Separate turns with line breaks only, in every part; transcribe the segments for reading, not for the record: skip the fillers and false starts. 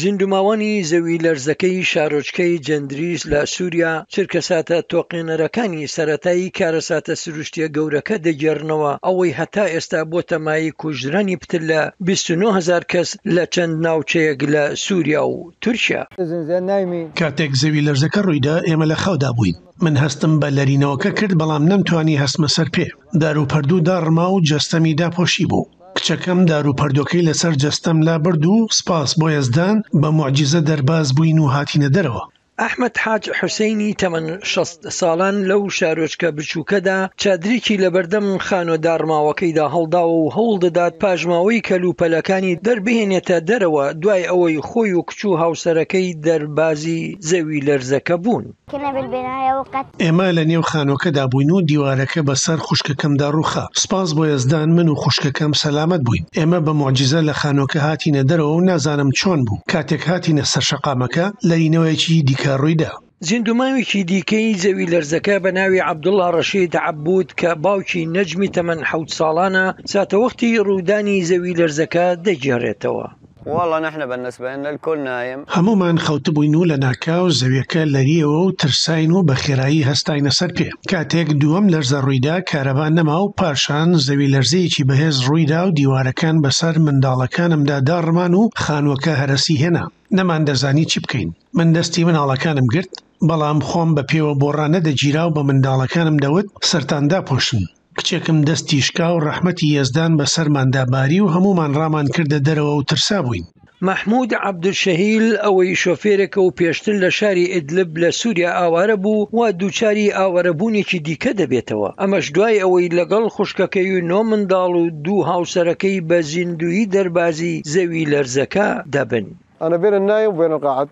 زیندووماوانی زەویلەرزەکەی شارۆچکەی جەندریس لە سووریا چرکەساتە تۆقێنەرەکانی سەرەتای کارەساتە سروشتییە گەورەکە دەگێڕنەوە، ئەوەی هەتا ئێستا بۆتە مایەی کوژرانی پتر لە 29 هەزار کەس لە چەند ناوچەیەک لە سووریا و تورکیا.
کاتێک زەویلەرزەکە ڕوویدا، ئێمە لە خەودا بووین. من هەستم بە لەرینەوەکە کرد، بەڵام نەمتوانی هەستمە سەر پێ. داروپەردوو داڕما و جەستەمی داپۆشیبوو. کچەکەم داروپەردووەکەی لەسەر جەستەم لابرد و سپاس بۆ یەزدان بە موعجیزە دەرباز بووین و هاتینە دەرەوە.
ئەحمەد حاج حوسەینی تەمەن 60 ساڵان لەو شارۆچکە بچووکەدا چادرێکی لەبەردەم خانووە داڕماوەکەیدا هەڵداوە و هەوڵدەدات پاشماوەی کەلوپەلەکانی دەربهێنێتە دەرەوە دوای ئەوەی خۆی و کچ و هاوسەرەکەی دەربازی زەویلەرزەکە بوون.
ئێمە لە نێو خانووەکەدا بووین و دیوارەکە بەسەر خوشکەکەمدا ڕووخا. سوپاس بۆ یەزدان من و خوشکەکەم سەلامەت بووین. ئێمە بە موعجیزە لە خانووەکە هاتینە دەرەوە و نازانم چۆن بوو، کاتێک هاتینە سەر شەقامەکە، لەرینەوەیەکی دیکە ڕوویدا.
زیندووماوێکی دیکەی زەویلەرزەکە بە ناوی عەبدوڵا ڕەشید عەبود کە باوکی نەجمی تەمەن حەوت ساڵانە، ساتەوەختی ڕوودانی زەویلەرزەکە دەگێڕێتەوە.
هەموومان خەوتبووین و لەناکاو زەویەکە لەرییەوە و ترساین و بە خێرایی هەستاینە سەر پێ. کاتێک دووەم لەرزە ڕوویدا کارەبا نەما و پاشان زەویلەرزەیەکی بەهێز ڕوویدا و دیوارەکان بەسەر منداڵەکانمدا داڕمان و خانووەکە هەرەسی هێنا. نەماندەزانی چی بکەین. من دەستی مناڵەکانم گرت، بەڵام خۆم بە پێوە بۆ ڕانەدەگیرا و بە منداڵەکانم دەوت سەرتان داپۆشن. کچێکم دەستی شکا و ڕەحمەتی یەزدان بەسەرماندا باری و هەموومان ڕامان کردە دەرەوە و ترسابووین.
مەحمود عەبدولشەهیل ئەوەی شۆفێرێکە و پێشتر لە شاری ئیدلب لە سوریا ئاوارە بوو و دووچاری ئاوارەبوونێکی دیکە دەبێتەوە، ئەمەش دوای ئەوەی لەگەڵ خوشکەکەی و نۆ منداڵ و دوو هاوسەرەکەی بە زیندوویی دەربازی زەویلەرزەکە دەبن.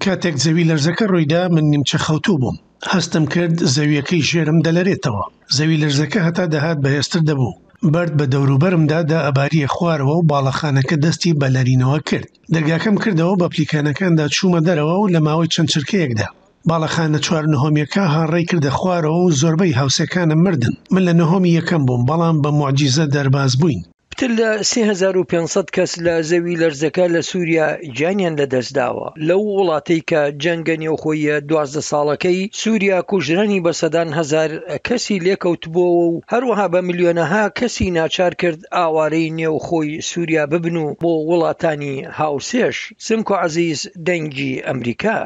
کاتێک زەویلەرزەکە ڕوویدا من نیمچە خەوتوو بووم. هەستم کرد زەوییەکەی ژێرم دەلەرێتەوە. زەویلەرزەکە هەتا دەهات بەهێزتر دەبوو. بەرد بە دەوروبەرمدا دائەبارییە خوارەوە و باڵەخانەکە دەستی بە لەرینەوە کرد. دەرگاکەم کردەوە و بە پلیکانەکاندا چوومە دەرەوە و لە ماوەی چەند چرکەیەکدا. باڵەخانە چوار نهۆمییەکە هاڕەی کردە خوارەوە و زۆربەی هاوسێکانم مردن. من لە نهۆمی یەکەم بووم، بەڵام بە موعجیزە دەرباز بووین.
پتر لە 3500 کەس لە زەویلەرزەکە لە سووریا گیانیان لەدەستداوە، لەو وڵاتەی کە جەنگە نێوخۆییە 12 ساڵەکەی سووریا کوژرانی بە سەدان هەزار کەسی لێکەوتبووەوە و هەروەها بە ملیۆنەها کەسی ناچار کرد ئاوارەی نێوخۆی سووریا ببن و بۆ وڵاتانی هاوسێش. سمکۆ عەزیز، دەنگی ئەمریکا.